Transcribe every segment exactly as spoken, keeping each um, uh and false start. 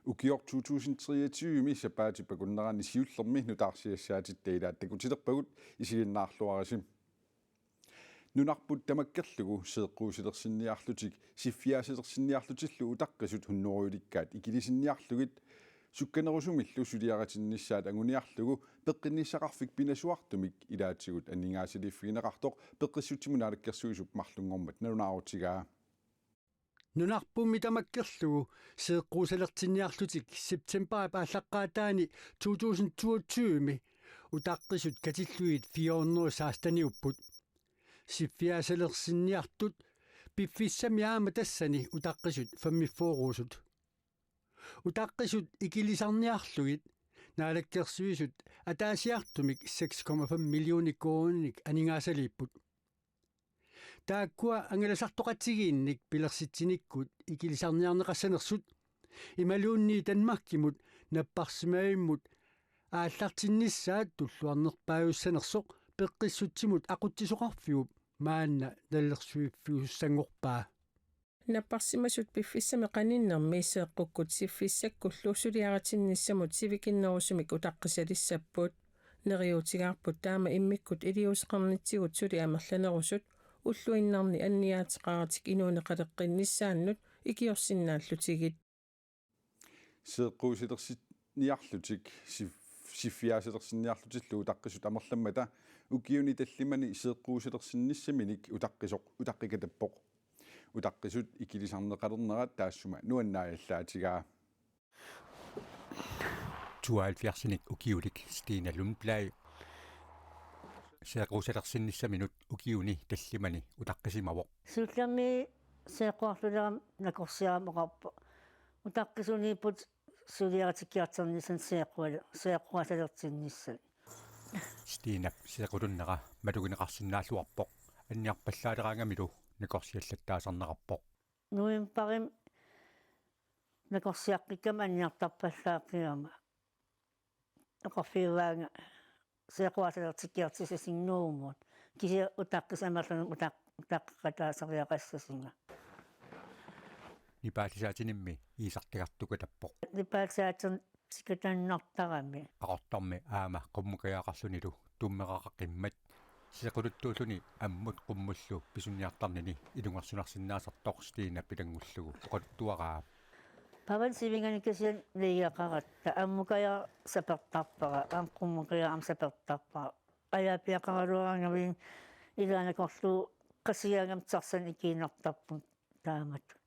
Ukioq to tusind treogtyve-mi sapaatip akunnerani siullermi nutaarsiassaatitta ilaat takutilerpagut, isiginnaarluarisi. Nunarput tamakkerlugu seeqquusilersinniarlutik siffiaasalersinniarlutillu utaqqisut hunnorujulikkaat ikilisinniarlugit sukkanerusumillu suliaritinnissaat anguniarlugu peqqinnissaqarfik pinasuartumik ilaatigut aningaasaliiffigineqartoq Peqqissutsimut Naalakkersuisup marlunngormat nalunaarutigaa. Nunarpummi tamakkerlugu seeqquusalertinniarlutik septembarip aallaqqaataani to tusind toogtyve-mi utaqqisut katillugit fire hundrede og seksten-iupput. Siffiaasalersinniartut piffissami aamma tassani utaqqisut femogfyrre-usut. Utaqqisut ikilisarniarlugit Naalakkersuisut ataasiartumik seks komma fem millioner koruuninik aningaasaliipput. Taakkua angalasartoqatigiinnik pilersitsinikkut ikilisarniarneqassanersut imaluunniit Danmarkimut napparsimavimmut aallartinnissaat tulluarnerpaajussanersoq Peqqissutsimut Aqutsisoqarfiup maanna nalilersuiffiusussanngorpaa. Napparsimasut piffissami qaninnermi seeqqukkut siffissakkullu suliaritinnissamut sivikinnerusumik utaqqisalissapput. Neriuutigaarput taama immikkut iliuuseqarnitsigut suli amerlanerusut ulluinnarni anniaateqaratik inuuneqaleqqinnissaannut ikiorsinnaallutigit. Seeqquusilersinniarlutik sif-, siffiaasalersinniarlutillu utaqqisut amerlammata ukiuni tallimani seeqquusilersinnissaminik utaqqisoq utaqqikatappoq. Utaqqisut ikilisarneqalernerat taassuma nuannaajallaatigaa. Tooghalvfjerdsinik ukiulik Stina Lundblad seeqquusalersinnissaminut ukiuni tallimani utaqqisimavoq. Siullermik seeqquarlulerama nakorsiarama oqarpoq: Utaqqisuniipput suliaritikkiartornissannik seeqqual-, seeqquaasalertinnissannik. Stinap seeqqunnera matugineqarsinnaalluarpoq, anniarpallaaleraangamilu nakorsiallattaasarnerarpoq. Novembarimi nakorsiaqqikkama anniartarpallaaqigama oqarfigaanga seeqquaasalertikkiartussasunik Nuummut. Kisianni utaqqisut amerlanerusut utaq-, utaqqeqataasariaqassasunga. Nipaallisaatinimmi iisartagartukatappoq. Nipaallisaatinut tikatannartarami. Qaqortormi aamma qummukajaqarlunilu tummeqaqimmat seeqquluttuulluni ammut qummullu pisuniartarnini ilungersunarsinnaasartoq Stina pilanngullugu oqaluttuaraa. Pavan sivinganikasian leigaqaratta ammukajaq sapertarpara, aamma qummukajaq aamma sapertarpara. Ajaapiaqaraluaraangavit ilaanakorlugu qasigaangama taxanik ikiinnartarpunga taamatut.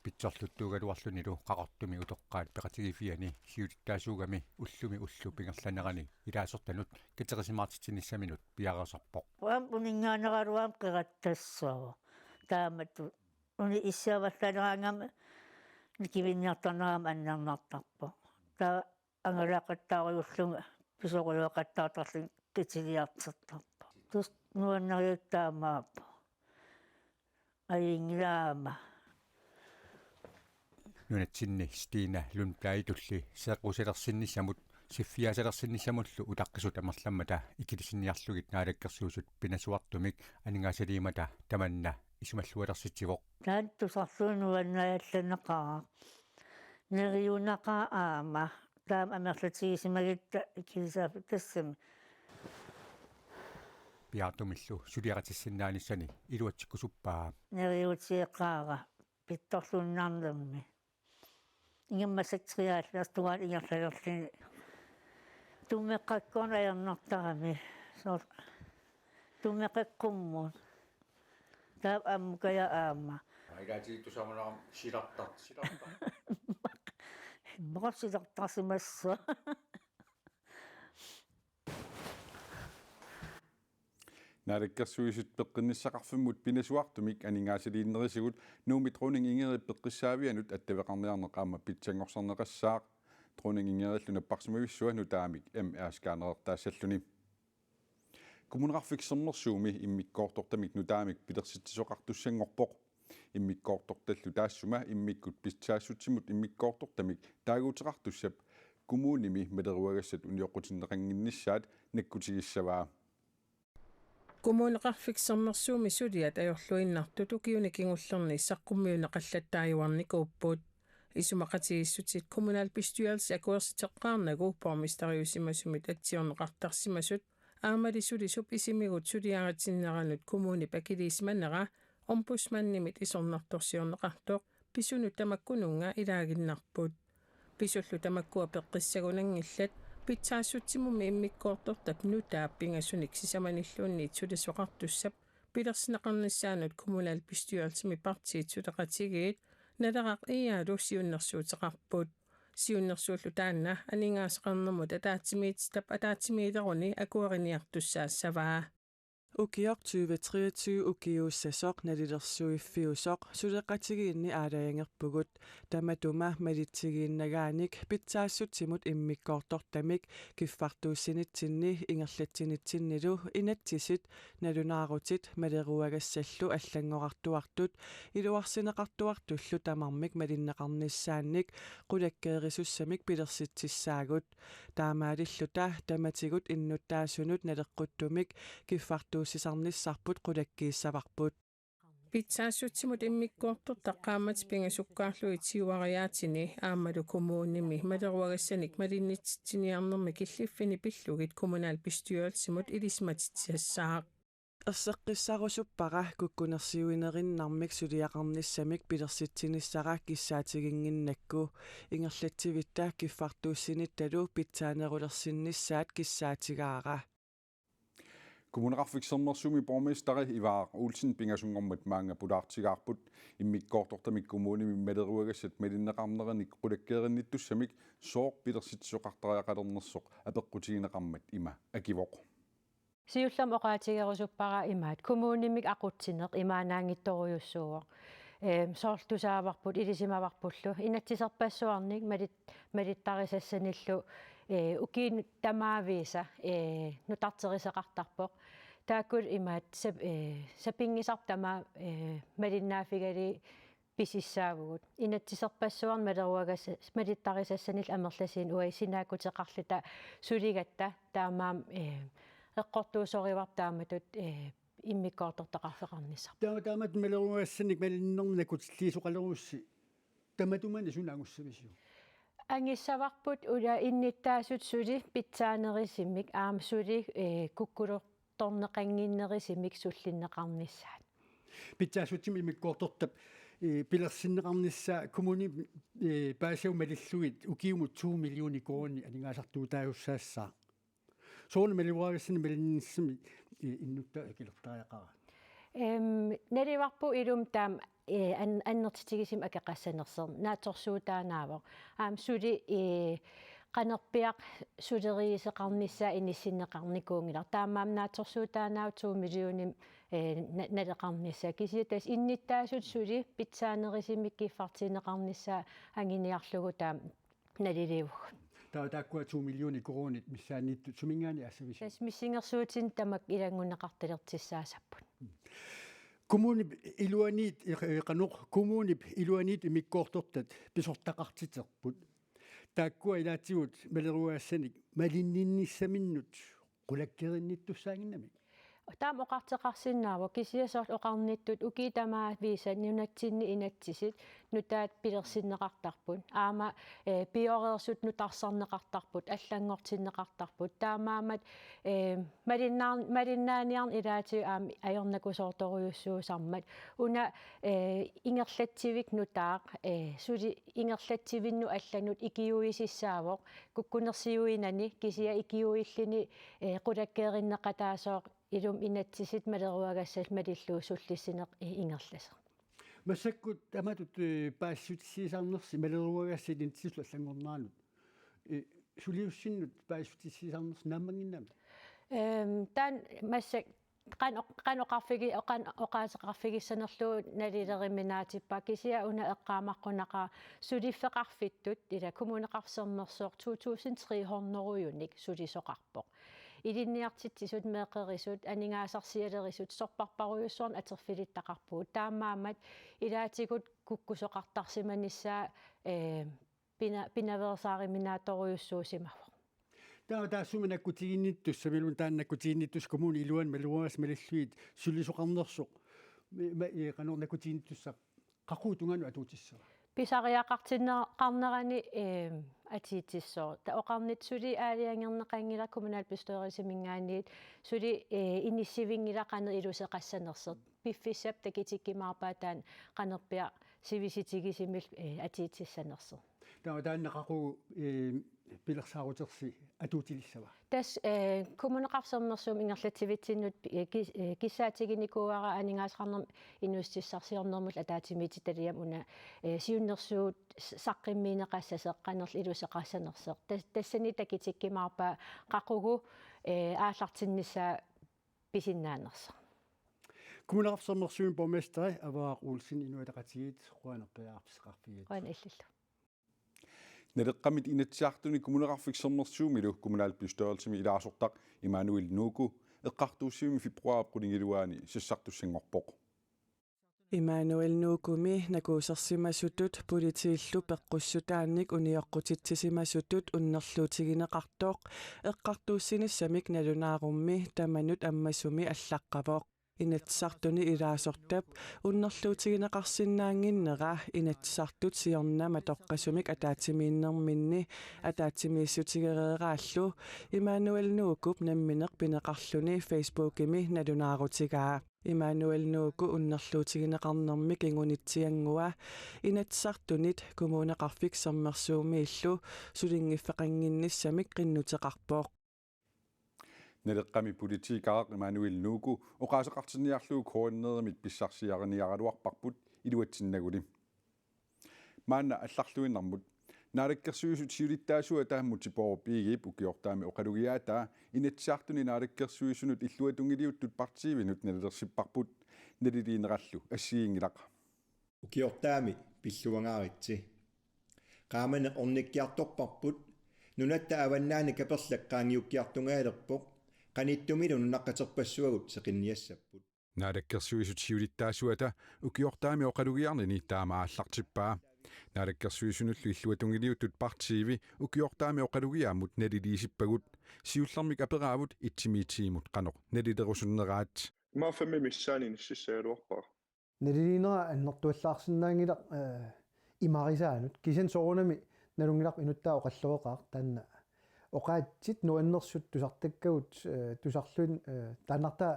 Pitsorluttuugaluarlunilu Qaqortumi utoqqaat peqatigiiffianni siulittaasuugami ullumi ullup ingerlanerani ilaasortanut katerisimaartitsinissaminut piareersarpoq. Aamma uninngaannaraluarama qerattassaaq taamatut. Uni issiavallaaleraangama nikivinniartarnera aamma annernartarpoq. Taava angalaqattaarujullunga pisorujoqattaartarlunga qitiliartortarpoq. Tassa nuannarigakkit taamaappoq. Ajunngilara aamma. Nunatsinni Stina Lundbladitulli seeqquusalersinnissamut siffiaasalersinnissamullu utaqqisut amerlammata ikilisinniarlugit Naalakkersuisut pinasuartumik aningaasaliimmata tamanna isumallualersitsivoq. Taanna tusarlugu nuannaajallanneqaaq. Neriunaqaaq aamma. Taama amerlatigisimagatta ikilisaaffik tassami. Piaartumillu suliaritissinnaanissamut iluatsikkusuppaa. Neriuutigeqaara pitsorluinnarnermi. Ingammik massakkut treoghalvfjerds tungaanut ingerlalerluni. Tummeqqakkoornut ajornartarami. Soorlu tummeqqat qummut. Taava ammukajaq aamma. Ilaatigut tusarnaarami silartar-, silartar-. Immaqa silartarsimassaaq. Naalakkersuisut peqqinnissaqarfimmut pinasuartumik aningaasaliinnerisigut Nuummi Dronning Ingridip peqqissaavianut attaveqarniarneq aamma pitsanngorsarneqassaaq. Dronning Ingridillu napparsimavissua nutaamik M R-scannerertaassalluni. Kommuneqarfik Sermersuumi immikkoortortamik nutaamik pilersitsisoqartussanngorpoq. Immikkoortortallu taassuma immikkut pitsaassutsimut immikkoortortamik taaguuteqartussap kommunimi maleruagassat unioqqutinneqannginnissaat nakkutigissavaa. Kommuneqarfik Sermersuumi suliat ajorluinnartut ukiuni kingullerni saqqummiunneqallattaajuarnikuupput. Isumaqatigiissutit kommunalbestyrelsi akuersiteqqaarnagu borgmesteriusimasumit atsiorneqartarsimasut aammali sulisup isimigut suliaritinneranut kommunip akiliisimanera ombudsmandimit isornartorsiorneqartoq pisunut tamakkununnga ilaaginnarput. Pisullu tamakkua peqqissagunanngillat, pitsaassutsimummi immikkoortortap nutaap pingasunik sisamanilluunniit sulisoqartussap pilersinneqarnissaanut kommunalbestyrelsimi partiit suleqatigiit Naleraq I A-lu siunnersuuteqarput. Siunnersuullu taanna aningaasaqarnermut ataatsimiititap ataatsimiileruni akueriniartussaassavaa. Ukioq tyve treogtyve ukiuussasoq nalilersuiffiusoq suleqatigiinni aalajangerpugut. Tamatuma malitsigiinnagaanik pitsaassutsimut immikkoortortamik kiffartuussinitsinni ingerlatsinitsinnilu inatsisit, nalunaarutit maleruagassallu allanngorartuartut iluarsineqartuartullu tamarmik malinneqarnissaannik qulakkeerisussamik pilersitsissaagut. Taamaalilluta tamatigut innuttaasunut naleqquttumik kiffartuussisarnissarput qulakkiissavarput. Pitsaassutsimut immikkoortortaq qaammatit pingasukkaarlugit siuariaatini aammalu kommunimi maleruagassanik malinnitsitsiniarnermi killiffini pillugit kommunalbestyrelsimut ilisimatitsisassaaq. Erseqqissarusuppara kukkunersiuinerinnarmik suliaqarnissamik pilersitsinissara kissaatiginnginnakku. Ingerlatsivitta kiffartuussinittalu pitsaanerulersinnissaat kissaatigaara. Kommuneqarfik Sermersuumi borgmesteri Ivar Olsen pingasunngormat maanga pulaartigaarput. Immikkoortortamik kommunimi maleruagassat malinneqarnerinik qulakkeerinnittussamik sooq pilersitsisoqartariaqalernersoq apeqqutigineqarmat ima akivoq. Siullermik oqaatigerusuppara imaat: kommunimik aqutsineq imaannaanngitsorujussuuvoq. Ehm, soorlu tusaavarput, ilisimavarpullu inatsiserpassuarnik malit-, malittarisassanillu, eh, ukiut tamaviisa, eh, nutarteriseqartarpoq. Taakku imaat sap-, eh, sapinngisarput tamaat, eh, malinnaaffigalugit pisissaavugut. Inatsiserpassuarnik maleruagassat malittarisassanillu amerlasuunik uagut sinaakkuteqarluta suligatta taamaammat, eh, eqqortuusorivarput taamatut, eh, immikkoortortaqarfeqarnissarput. Taama-, taamatut maleruagassanik malinnernik nakutilliisoqalerussi tamatumani suna angussavisiuk? Angissavarput ula innuttaasut suli pitsaanerusumik aamma suli, eh, kukkulor- torneqannginnerusumik sullinneqarnissaat. Pitsaassutsimut immikkoortortap, eh, pilersinneqarnissaa kommuni, eh, paasivut malillugit ukiumut to millioner koruunit aningaasartuutaasussaassaaq. Soorunami maleruagassanik malinnissamik, eh, innuttaasut akilertariaqaraat. Ehm, naluarput ilumut taama, eh, an-, annertutigisumik akeqassanersoq naatsorsuutaanaavoq. Aamma suli, eh, qanorpiaq suleriisoqarnissaa inissinneqarnikuunngilaq. Taamaammat naatsorsuutaanaavoq to millioner, eh, na-, naleqarnissaa. Kisianni tassa innuttaasut suli pitsaanerusumik kiffartuunneqarnissaa anguniarlugu taama naliliuvugut. Taava taakkua to millioner koruunit missaanniittut suminngaanniit aassavisiuk? Tassa missingersuutinik tamakku ilanngunneqartalertussaassapput. Kommunip iluaniit, eh, qanoq, kommunip iluaniit immikkoortortat pisortaqartiterput. Taakkua ilaatigut maleruagassanik malinninnissaminnut qulakkeerinnittussaannginnamik. Taama oqartoqarsinnaavoq, kisianni soorlu oqarnittut ukiut tamaviisa nunatsinni inatsisit nutaat pilersinneqartarput. Aamma, eh, pioreersut nutarsarneqartarput, allanngortinneqartarput. Taamaammat, eh, malinnaar-, malinnaaniarneq ilaatigut aamma ajornakusoortorujussuusarmat. Una, eh, ingerlatsivik nutaaq, eh, suli ingerlatsivinnut allanut ikiuisissaavoq, kukkunersiuinani kisianni ikiuilluni, eh, qulakkeerinneqataasooq ilumut inatsisit maleruagassallu malillugit sullissineq, eh, ingerlasoq. Massakkut taamatut, eh, paasissutissiisarnersi maleruagassat inatsisillu allanngorneranut, eh, suliussinnut paasissutissiisarnersi naammannginnami? Ehm, taanna massakkut qan-, qanoq oqarfigi-, qan-, oqaaseqarfigissanerlugu nalileruminaatsippara, kisianni una eqqaamaqqunaqaaq suliffeqarfittut ila Kommuneqarfik Sermersooq to tusind tre hundrede-unik sulisoqarpoq. Ilinniartitsisut, meeqqerisut, aningaasarsialerisut, sorpassuarujussuarnik atorfilittaqarpugut. Taamaammat ilaatigut kukkusoqartarsimanissaa, eh, pina-, pinaveersaaruminaatorujussuusimavoq. Taava taassuma nakkutiginnittussaq, imaluunniit taanna nakkutiginnittussaq kommunip iluani malugaasa malillugit sulisoqarnersoq. Mi-, ma-, i-, qanoq nakkutiginnittussaq qaqugu tungaanut atuutissava? Pisariaqartinneqarnerani, eem, atuutissooq. Taava oqarnittut suli aalajangerneqanngilaq kommunalbestyrelsiminngaanniit, suli, ee, inissivinngilaq qanoq iluseqassanersoq. Piffissap takutikkumaarpaa taanna qanorpiaq sivisutigisumillu, ee, atuutissanersoq. Taava taanna qaqugu, ee, pilersaarutersi atuutilissava? Tassa, ee, Kommuneqarfik Sermersuumi ingerlatsivitsinnut, ee, kis-, ee, kissaatiginikuuara aningaasaqarnermut inuussutissarsiornermullu ataatsimiititaliami una, ee, siunnersuut s-, saqqummiunneqassasoq, qanorlu iluseqassanersoq. Tas-, tassani takutikkumaarpaa qaqugu, ee, aallartinnissaa pisinnaanersoq. Kommuneqarfik Sermersuumi borgmesteri Averaq Olsen, Inuit Ataqatigiit, qujanaq periarfissaqarfigigatsigit. Qujanaq illillu. Naleqqamit Inatsisartuni Kommuneqarfik Sermersuumilu kommunalbestyrelsimi ilaasortaq Immanuel Nuku eqqartuussivimmi februaarip qulingiluaani sassartussanngorpoq. Immanuel Nukumi nakuusersimasutut politiillu peqqussutaannik unioqqutitsisimasutut unnerluutigineqartoq eqqartuussinissamik nalunaarummi tamanut ammasumi allaqqavoq. Inatsisartuni ilaasortap unnerluutigineqarsinnaannginnera Inatsisartut siorna matoqqasumik ataatsimiinnerminni ataatsimiissutigereeraallu Immanuel Nukup nammineq pineqarluni Facebookimi nalunaarutigaa. Immanuel Nuku unnerluutigineqarnermi kingunitsianngua Inatsisartunit Kommuneqarfik Sermersuumiillu sulinngiffeqannginnissamik qinnuteqarpoq. Naleqqami politikereq Immanuel Nuku oqaaseqartinniarlugu K N R-imit pissarsiariniaraluarparput iluatsinnaguni. Maanna allarluinnarmut. Naalakkersuisut siulittaasuata Múte Bourup Egedep ukiortaami oqalugiaataa Inatsisartuni Naalakkersuisunut illuatungiliuttut partiivinut nalilersipparput, naliliinerallu assigiinngilaq. Ukiortaami pilluangaaritsi. Qaamaneq ornikkiartorparput, nunatta avannaani kaperlak qaangiukkiartungajalerpoq, qanittumilu nunaqqaterpassuagut seqinniassapput. Naalakkersuisut siulittaasuata ukiortaami oqalugiarnini taama aallartippaa. Naalakkersuisunullu illuatungiliuttut partiivi ukiortaami oqalugiaammut naliliisippagut. Siullermik aperaavut Itimiitiimut qanoq nalilerusunneraat. Immaqa fem missaani inississagaluarpara. Naliliinera annertuallaarsinnaanngilaq, eh, imarisaanut. Kisianni soorunami nalunngilarput inuttaa oqalloreqaaq taanna. Oqaatsit nuannersut tusartakkagut, eh, tusarluin, eh, taannartaa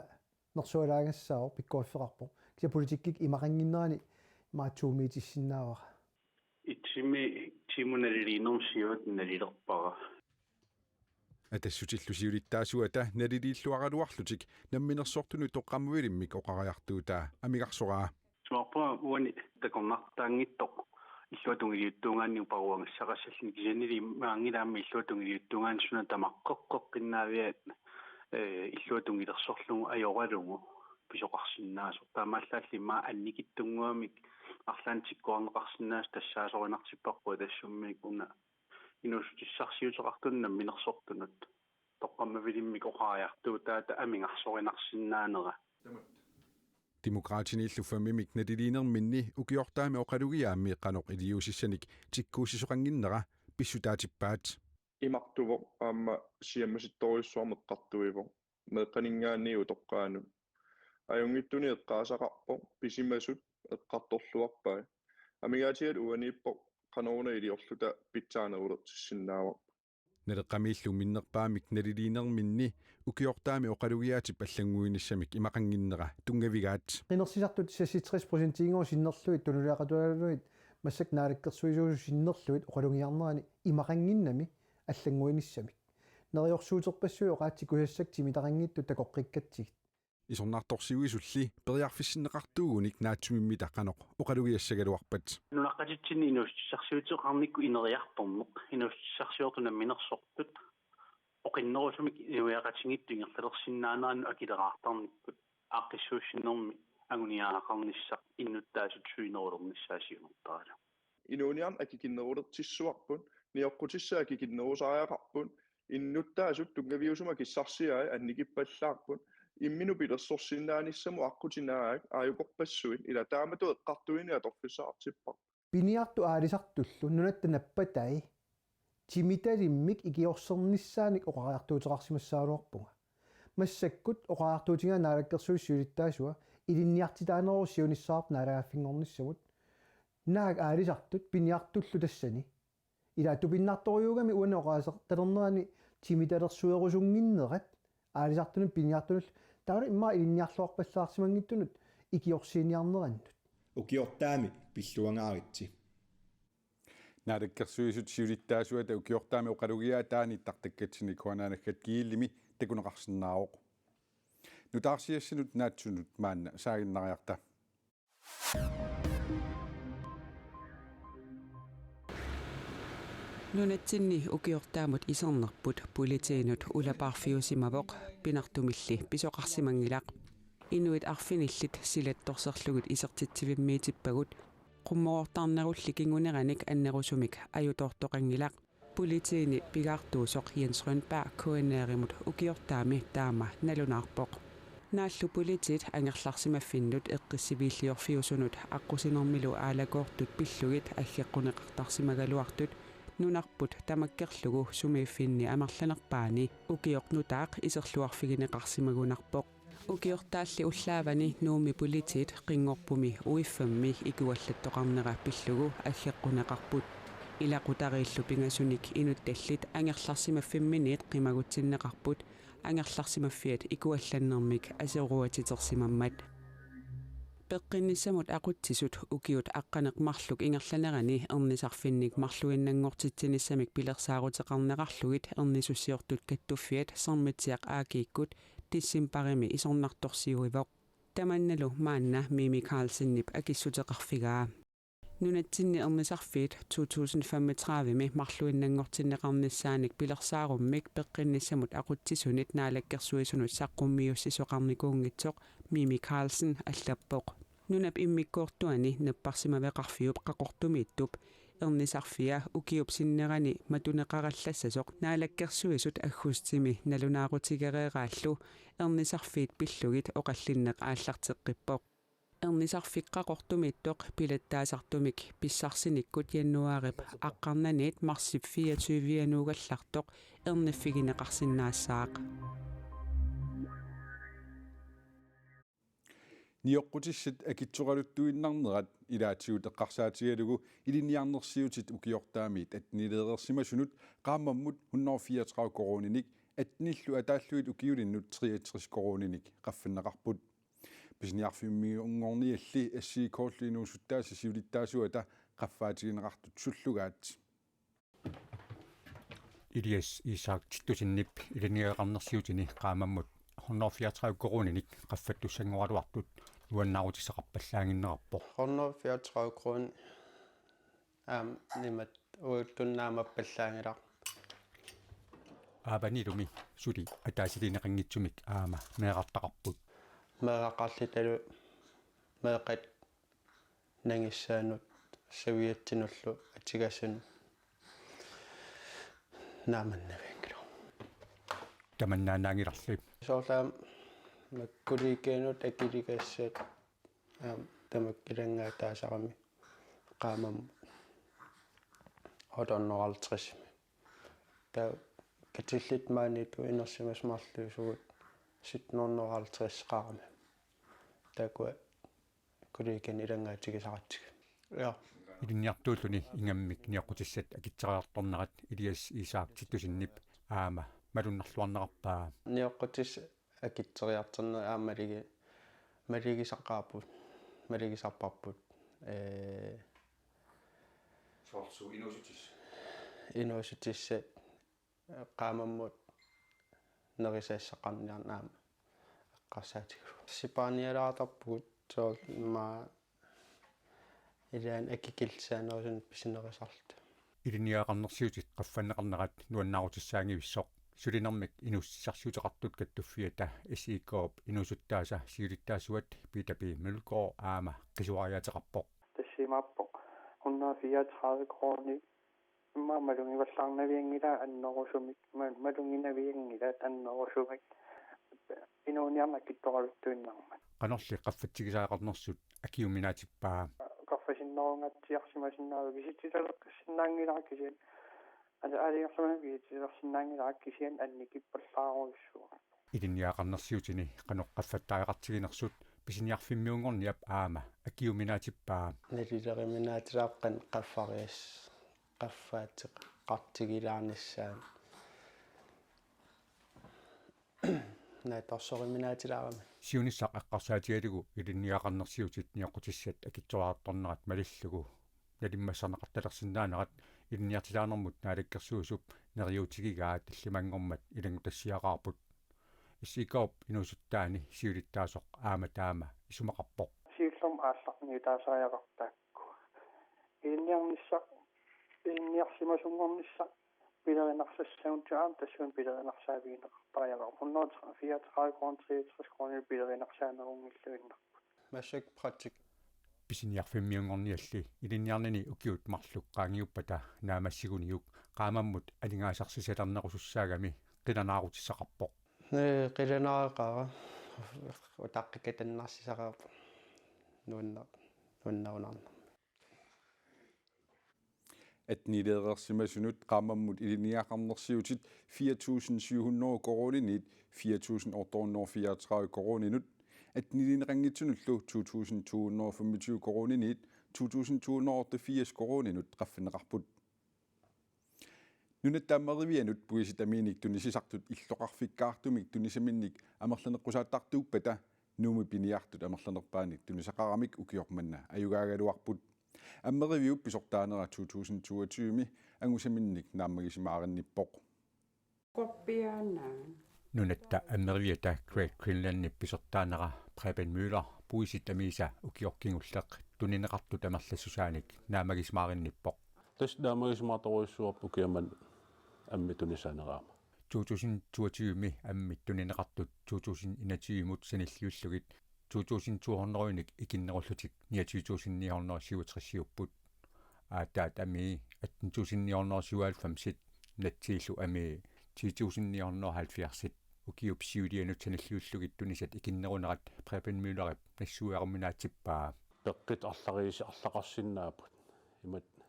nersualaagassaavoq, pikkoriffeqarpoq. Kisianni politikkikkut imaqannginnerani maatsuumiitissinnaavara. Itimi timunaliliinermi siuat nalilerpara. Atassutillu siulittaasuata naliliilluaraluarlutik namminersortunut toqqammavilimmik oqariartuutaa amigarsoraa. Suarpua uani takornartaanngitsoq illuatungiliuttuugaanni paruangassaqassalluni kisiannili maanngilaq aamma illuatungiliuttuugaanni suna tamaqqeqqeqqinnaaviat, eh, illuatungilersorlugu ajoralugu pisoqarsinnaasoq. Taamaallaalli immaqa annikitsunnguamik arlaannik tikkuarneqarsinnaasoq tassaasorinartipparput tassummiik una inuussutissarsiuteqartunut namminersortunut toqqammavilimmik oqariartuutaata amigarsorinarsinnaanera. Demokraatiniillu femimik naliliinerminni ukiortaami oqalugiaammi qanoq iliuusissanik tikkuussisoqannginnera pissutaatippaat. Imartuvoq aamma siammasittorujussuarmik eqqartuivoq. Meeqqaninngaanniit utoqqaanut. Ajunngitsunik eqqaasaqarpoq, pisimasut eqqartorluarpai. Amigaatigalu uaniippoq qanoruna iliorluta pitsaanerulersissinnaavarput. Naleqqamiillu minnerpaamik naliliinerminni ukiortaami oqalugiaatip allannguinissamik imaqannginnera tunngavigaat. Qinersisartut seksogtres procentiinngooq sinnerlugit tunuliaqutaalugit massakkut naalakkersuisuusut sinnerlugit oqalugiarnerani imaqannginnami allannguinissamik. Neriorsuuterpassuit oqaatsit kusassat timitaqanngitsut takoqqikkatsigit. Isornartorsiuisulli periarfissinneqartuugunik naatsumimmita qanoq oqalugiassagaluarpat. Nunaqqatitsinni inuussutissarsiuteqarnikkut ineriartorneq, inuussutissarsiortut namminersortut oqinnerusumik inuiaqatigiittut ingerlalersinnaaneranut akileraartarnikkut aaqqissuussinnermi anguniagaqarnissaq innuttaasut suinerulernissaa siunertaralugu. Inuuniarneq akikinnerulertissuarput, nioqqutissaq akikinnerusariaqarput, innuttaasut tunngaviusumik akissarsiai annikippallaarput, imminut pilersorsinnaanissamut aqqutit naak aajukorpassuit ila taamatut eqqartuineq atorfissaqartipparput. Piniartut aalisartullu nunatta nappatai timitalimmik ikiorsernissaannik oqariartuuteqarsimassagaluarpunga. Massakkut oqariartuutigaa Naalakkersuisut siulittaasuat ilinniartitaanerup siunissaarput naalagaaffinngornissamut. Naak aalisartut piniartullu tassani. Ila tupinnartorujuugami uani oqaasertalernerani timitalersuerusunnginnerat aalisartunut piniartunullu taava immaqa ilinniarluarpallaarsimanngitsunut ikiorsiiniarnerannut. Ukiortaami pilluangaaritsi. Naalakkersuisut siulittaasuata ukiortaami oqalugiaataani tartakkatsinni Kuanaanaggat Kiillimi takuneqarsinnaavoq. Nutaarsiassanut naatsunut maanna saaginnariarta. Nunatsinni ukiortaamut isernerput politiinut ulapaarfiusimavoq pinartumilli pisoqarsimanngilaq. Inuit arfinillit silattorserlugit isertitsivimmiitippagut, qummoroortarnerulli kinguneranik annerusumik ajutoortoqanngilaq. Politiini pigaartuusoq Jens Rønberg K N R-imut ukiortaami taama nalunaarpoq. Naallu politiit angerlarsimaffinnut eqqissiviilliorfiusunut aqqusinermilu aalakoortut pillugit aggeqquneqartarsimagaluartut nunarput tamakkerlugu sumiiffinni amerlanerpaani ukioq nutaaq iserluarfigineqarsimagunarpoq. Ukiortaalli ullaavani Nuummi politiit Qinngorpumi uiffammi ikuallattoqarnera pillugu aggeqquneqarput. Ilaqutariillu pingasunik inuttallit angerlarsimaffimminiit qimagutsinneqarput angerlarsimaffiat ikuallannermik aseruatitersimammat. Peqqinnissamut aqutsisut ukiut aqqaneq-marluk ingerlanerani ernisarfinnik marluinnanngortitsinissamik pilersaaruteqarnerarlugit ernisussiortut kattuffiat Sermitsiaq A G-kkut decembarimi isornartorsiuivoq. Tamannalu maanna Mimi Karlsenip akissuteqarfigaa. Nunatsinni ernisarfiit to tusind femogtredive-mi marluinnanngortinneqarnissaanik pilersaarummik peqqinnissamut aqutsisunit naalakkersuisunut saqqummiussisoqarnikuunngitsoq Mimi Karlsen allappoq. Nunap immikkoortuani napparsimaveqarfiup Qaqortumiittup ernisarfia ukiup sinnerani matuneqarallassasoq Naalakkersuisut aggustimi nalunaarutigereeraallu ernisarfiit pillugit oqallinneq aallarteqqippoq. Ernisarfik Qaqortumiittoq pilattaasartumik pissarsinikkut januaarip aqqarnaniit marsip fireogtyve-inuugallartoq erniffigineqarsinnaassaaq. Nioqqutissat akitsoraluttuinnarnerat ilaatigut eqqarsaatigalugu ilinniarnersiutit ukiortaamiit attenileereersimasunut qaammammut hundrede fireogtredive koruuninik attenillu ataallugit ukiulinnut treogtres koruuninik qaffanneqarput. Pisiniarfimmiunngornialli S I K-llu inuusuttaasa siulittaasuata qaffaatigineqartut sullugaat. Elias Isak Titusenip ilinniagaqarnersiutini qaammammut hundrede fireogtredive koruuninik qaffattussanngoraluartut nuannaarutissaqarpallaannginnerarpoq. Hundrede fireogtredive kroner aamma nimat uuttunnaamappallaanngilaq. Aavanilumi suli ataasilinneqanngitsumik aamma meerartaqarput. Meeraqarlutalu meeqqat nangissaannut saviatsinullu atigasunut naamannavianngilaq. Tamannaannaanngilarli. Soorlu aamma kollegianut akiligassat aamma tamakku ilanngaataasarami qaammammut otte hundrede og halvtreds. Taava katillit maaniittut inersimasut marluusugut sytten hundrede og halvtreds-qarami. Taakkua kollegianut ilanngaatigisaratsigit. Ja. Ilinniartuulluni ingammik nioqqutissat akitseriartornerat Elias Isak Titusenip aamma malunnarluarnerarpaa. Nioqqutissat akitseriartornerat aamma maligi-, maligisaqaarput, maligisarparput. Ee, Soorlu inuussutis. Inuussutissat qaammammut nerisassaqarniarneq aamma eqqarsaatigalugu. Sipaarnialaartarpugut soorlu immaqa ilaanni akikillisaanerusunut pisinerisarluta. Ilinniagaqarnersiutit qaffanneqarnerat nuannaarutissaanngivissoq sulinermik inuussutissarsiuteqartut kattuffiata S I K-p inuusuttaasa siulittaasuat Peter P. Mølgaard aamma qisuariaateqarpoq. Tassa imaappoq hundrede fireogtredive kroner. Immaqa malugivallaarnavianngilaat annerusumik, ma-, maluginavianngilaat annerusumik. Inuuniarneq akitsoraluttuinnarmat. Qanorli qaffatsigisariaqarnersut akiuminaatippaa? Qaffasinnerungaatsiarsimasinnaavoq, kisitsisileqqissinnaanngilara kisianni Aali-, aalajangersimanermik piiatilersinnaanngilara, kisianni annikippallaarujussuuvoq. Ilinniagaqarnersiutini qanoq qaffattariaqartiginersut pisiniarfimmiunngorniap aamma akiuminaatippaa. Nalileriminaatilaarpoq qanoq qaffarias-, qaffaateqartigilaarnissaanut. Naatsorsoruminaatilaarami. Siunissaq eqqarsaatigalugu ilinniagaqarnersiutit nioqqutissat akitsoriartornerat malillugu nalimmassarneqartalersinnaanerat ilinniartilaanermut naalakkersuisup neriuutigigaa tallimanngormat ilanngutassiaqarput. S I K-p inuusuttaani siulittaasoq aamma taama isumaqarpoq. Siullermik aallarniutaasariaqarpoq taakku. Ilinniarnissaq, ilinniarsimasunngornissaq pilerinarsassagutta aamma tassuuna pilerinarsaaffigineqartariaqarpoq. Hundrede fireogtredive kroner, treogtres kroner pilerinarsaanngilluinnarput. Massakkut praktik. Pisiniarfimmiunngornialli ilinniarnini ukiut marluk qaangiuppata naammassiguniuk qaammammut aningaasarsissalernerusussaagami qilanaarutissaqarpoq. Ee, qilanaaqaara. Utaqqikatsinnarsisaqarpoq. Nuanna-, nuannaarunarnermik. Attenileereersimasunut qaammammut ilinniagaqarnersiutit fire tusind syv hundrede koruuniniit fire tusind otte hundrede fireogtredive koruuninut, attenilineqanngitsunullu to tusind to hundrede femogtyve koruuniniit to tusind to hundrede otteogfirs koruuninut qaffanneqarput. Nunatta Ammerivianut puisit amiinik tunisisartut illoqarfikkaartumik tunisaminnik amerlaneqqusaattartuuppata Nuummi piniartut amerlanerpaanik tunisaqaramik ukioq manna ajugaagaluarput. Ammeriviup pisortaanera to tusind toogtyve angusaminnik naammagisimaarinniippoq. Quppiaannaq. Nunatta Ammeriviata Great Greenlandip pisortaanera Preben Møller puisit amiisa ukioq kingulleq tunineqartut amerlassusaanik naammagisimaarinniippoq. Tassa naammagisimaartorujussuuarput ukioq manna ammit tunisaanerat aamma. To tusind toogtyve ammit tunineqartut to tusind enogtyve-mut sanilliullugit to tusind to hundrede-nik ikinnerullutik niogtyve tusind ni hundrede syvogtres-iupput. Aatsaat amii atten tusind ni hundrede syvoghalvfems-it, natsiillu amii ti tusind ni hundrede halvfjerds-it. Ukiup siulianut sanilliullugit tunisat ikinnerunerat Preben Møllerip nassuiaruminaatippaa. Peqqit arlariisi arlaqarsinnaapput. Imatut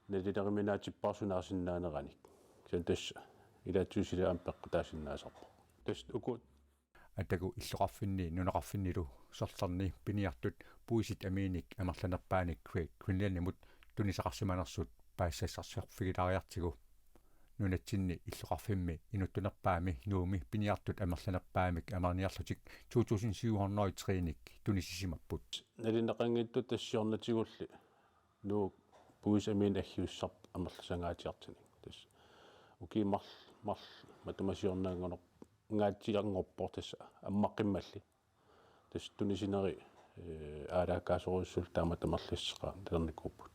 nalileriminaatippara sunaasinnaanerannik. Kisianni tassa ilaatigut suli aamma peqqutaasinnaasarpoq. Tassa uku. Atagu illoqarfinni nunaqarfinnilu sorlerni piniartut puisit amiinik amerlanerpaanik Great Greenlandimut tunisaqarsimanersut paasisassarsarfigilaariartigu. Nunatsinni illoqarfimmi inuttut nerpaami Nuummi piniartut amerlanerpaamik amerniarlutik to tusind syv hundrede-it tre-nik tunisisimapput. Nalineqanngitsut tassa siornatigulli Nuup puisit amiinik aggiussisarput amerlasangaatsiartunik. Tassa ukiut marl-, marl-, matuma siornaannguner-, -ngaatsianngorpoq tassa ammaqqimmalli. Tassa tunisineri, ee, aalaakkaasorujussuullutik taamatut amerlassuseqartut talernikuupput.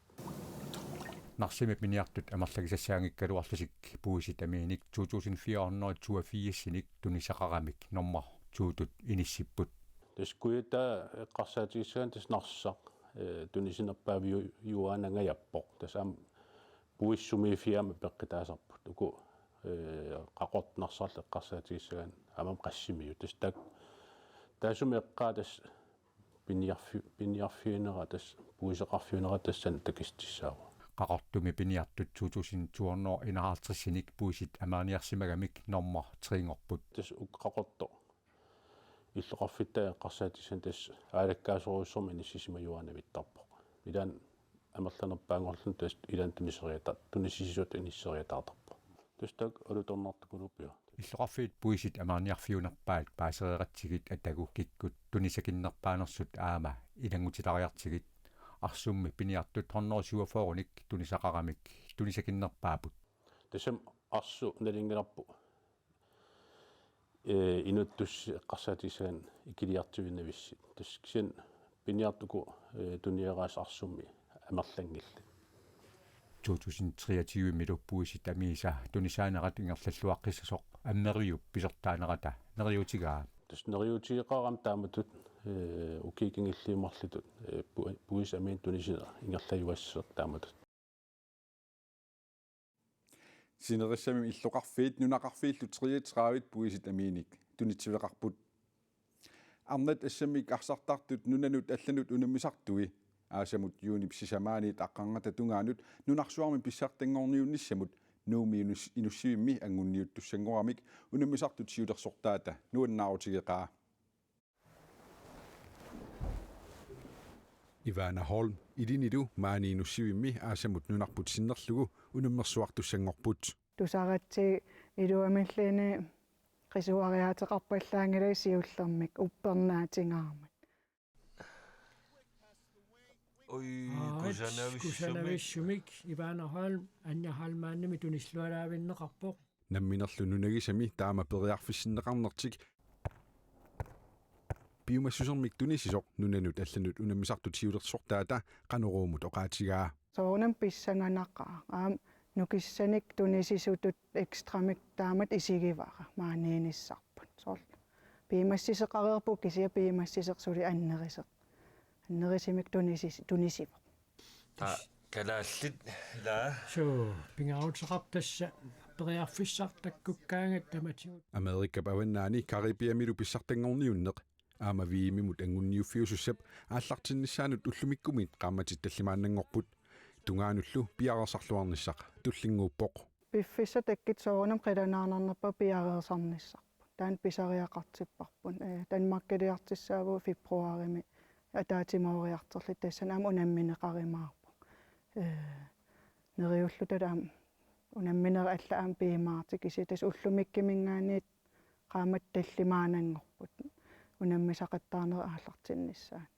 Narsami piniartut amerlagisassaanngikkaluarlutik puisit amiinik to tusind fire hundrede toogfirs-inik tunisaqaramik normu to-tut inissipput. Tassa Kujataa eqqarsaatigissagaanni tassa Narsaq, ee, tunisinerpaaviu-, -juaanangajappoq. Tassa aamma puisip sumiiffiit aamma peqqutaasarput. Uku, ee, Qaqortoq Narsarlu eqqarsaatigissagaanni aamma Qassimiut. Tassa taak-, taassuma eqqaa tassa piniarfi-, piniarfiunera tassa puiseqarfiunera tassani takissutissaavoq. Qaqortumi piniartut to tusind to hundrede enoghalvtreds-inik puisit amerniarsimagamik normu tre-nngorput. Tassa uku Qaqortoq illoqarfittaat eqqarsaatigissagaanni tassa aalaakkaasorujussuarmik inissisimajuaannavittarpoq. Ilaanni amerlanerpaanngorluni tassa ilaanni tuniseriata-, tunisisisutut inisseriataartarpoq. Tassa taakku alutornartukuluuppiaq. Illoqarfiit puisit amerniarfiunerpaat paasereeratsigit atagu kikkut tunisakinnerpaanersut aamma ilanngutilaariartigit. Arsummi piniartut hundrede syvogfyrre-nik tunisaqaramik tunisakinnerpaaput. Tassami arsaq nalunngilarput, ee, inuttut eqqarsaatigissagaanni ikiliartuinnavissut. Tassa kisianni piniartut uku, ee, tuniaraasut arsummi amerlanngillat. To tusind treogtyve-milu puisit amiisa tunisaanerat ingerlalluaqqissasoq Ammeriviup pisortaanerata neriuutigaa. Tassa neriuutigeqaara aamma taamatut, ee, ukiut kingulliit marluk, ee, pu-, puisit amiinik tunisineq ingerlajuassasoq taamatut. Sinerissami illoqarfiit nunaqarfiillu treogtredive-t puisit amiinik tunitsiveqarput. Arnat assammik arsartartut nunanut allanut unammisartui Aasamut juunip sisamaaniit aqqarngata tungaanut nunarsuarmi pissartanngorniunnissamut Nuummi inus-, inussivimmi anngunniuttussanngoramik unammisartut siulersortaata nuannaarutigeqaa. Ivana Holm Ilinilu maani inussivimmi aasamut nunarput sinnerlugu unammersuartussanngorput. Tusaratsi iluamilluunniit qisuariaateqarpallaanngilai siullermik uppernaatingaarmat. Ui, kusanavissumik. Kusanavissumik Ivana Holm, Anja Holmanimi tunisilluaraavinneqarpoq. Namminerlu nunagisami taama periarfissinneqarnertik piumassusermik tunisisoq nunanut allanut unammisartut siulersortaata Qanoruumut oqaatigaa. Soorunami pissanganaqaaq. Aamma nukissanik tunisisutut ekstramik taamatut isigivara maaniinnissarput. Soorlu piumassiseqareerpoq kisianni piumassiseq suli anneriseq. Annerisumik tunisis-, tunisivoq. Taa kalaallit ilaa. Suu, pingaaruteqarpoq tassa periarfissartakkukkaangat tamatigut. Amerikap avannaani Caribiamilu pissartanngorniunneq aamma V M-imut anngunniuffiusussap aallartinnissaanut ullumikkumiit qaammatit tallimaannanngorput. Tungaanullu piareersarluarnissaq tullinnguuppoq. Piffissaq takkuttoq soorunami qilanaarnarnerpaaq piareersarnissarput. Taanna pisariaqartipparput. Ee, Danmarkiliartussaavugut februarimi ataatsimooriartorluta tassani aamma unammineqarumaarpoq. Ee, neriullutalu aamma unamminerit allat aamma piumaartut kisianni tassa ullumikkuminngaanniit qaammatit tallimaannanngorput unammisaqattaarnerit aallartinnissaanut.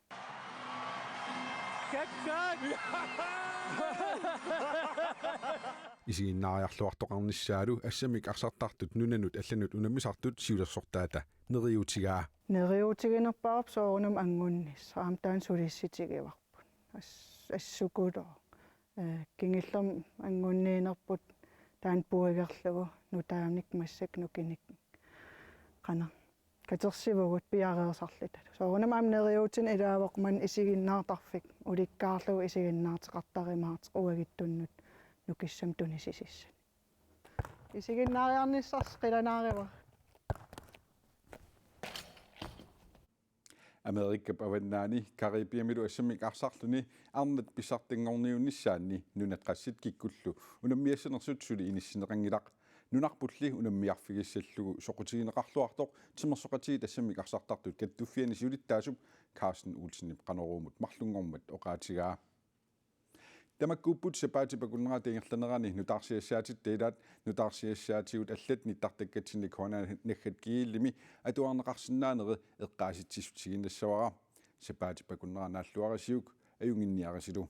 Isiginnaariarluartoqarnissaalu assammik arsartartut nunanut allanut unammisartut siulersortaata neriuutigaa. Neriuutiginerpaarput soorunami anngunnissaq, aamma taanna sulissutigivarput. As-, assukulooq. Ee, kingullermik anngunniinerput taanna puigerlugu nutaanik massakkut nukinik qanoq katersivugut piareersarlutalu. Soorunami aamma neriuutinik ilaavoq manna isiginnaartarfik ulikkaarlugu isiginnaarteqartarumaartoq uaguttunnut nukissamik tunisissusinik. Isiginnaariarnissarsi qilanaarivara. Amerikap avannaani Caribiamilu assammik arsarluni arnat pissartanngorniunnissaanni nunat qassit kikkullu unammiassanersut suli inissinneqanngilaq. Nunarpulli unammiarfigissallugu soqutigineqarluartoq timersoqatigiit assammik arsartartut kattuffianni siulittaasup Carsten Olsenip Qanoruumut marlunngormat oqaatigaa. Tamakkuupput sapaatip akunnerata ingerlanerani nutaarsiassaatitta ilaat. Nutaarsiassaatigut allat nittartakkatsinni K N R naggat gl-imi atuarneqarsinnaaneri eqqaasitsissutigiinnassavara. Sapaatip akunnera naalluarisiuk ajunnginniarisilu.